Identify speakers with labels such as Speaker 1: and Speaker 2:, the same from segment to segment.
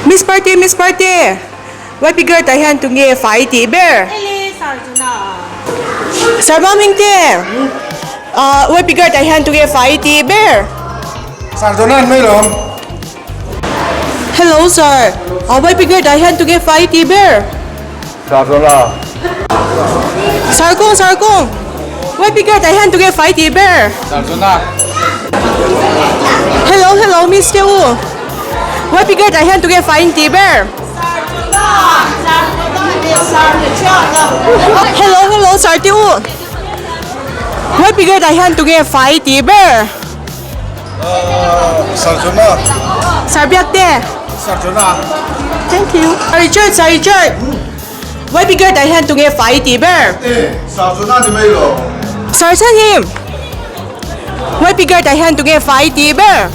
Speaker 1: Miss Party, Miss Party, YP girl tah hian tunge fai tih ber? Sir Mamingte, ah YP girl tah hian tunge fai tih ber?
Speaker 2: Sir Jonan mai lawm.
Speaker 1: Hello sir, ah YP girl tah hian tunge fai tih ber?
Speaker 2: Sir Jona.
Speaker 1: Sir Kung, Sir Kung, YP girl tah hian tunge fai tih ber?
Speaker 2: Sir Jona.
Speaker 1: Hello, hello Miss te u. YP girl tah hian tunge fai in tih ber? Hello, hello Sir te u. YP girl tah hian tunge fai tih ber?
Speaker 2: Sir Jona.
Speaker 1: Sir Biak te.
Speaker 2: Sir Jona.
Speaker 1: Thank you. Sir Richard, Sir Richard. YP girl tah hian tunge fai tih ber?
Speaker 2: E, Sir Jona ni mai lo.
Speaker 1: Sir Chhanhim. YP girl tah hian tunge fai tih ber?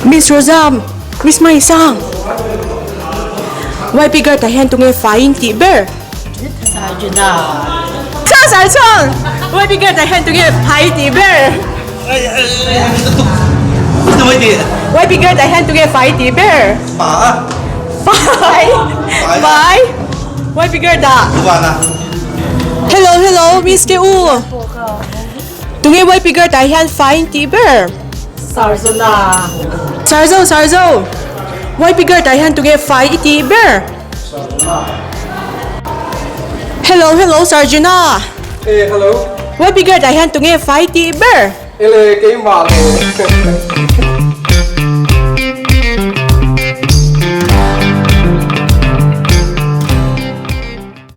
Speaker 1: Miss Rozam, Miss Maisang. YP girl tah hian tunge fai in tih ber? Chang sar chang! YP girl tah hian tunge fai tih ber? YP girl tah hian tunge fai tih ber? Pai! Pai! YP girl dah. Hello hello Miss te u. Tunge YP girl tah hian fai in tih ber? Sarzo Sarzo! YP girl tah hian tunge fai i tih ber? Hello hello Sarjuna.
Speaker 2: Eh hello.
Speaker 1: YP girl tah hian tunge fai tih ber?
Speaker 2: Ele keimah le.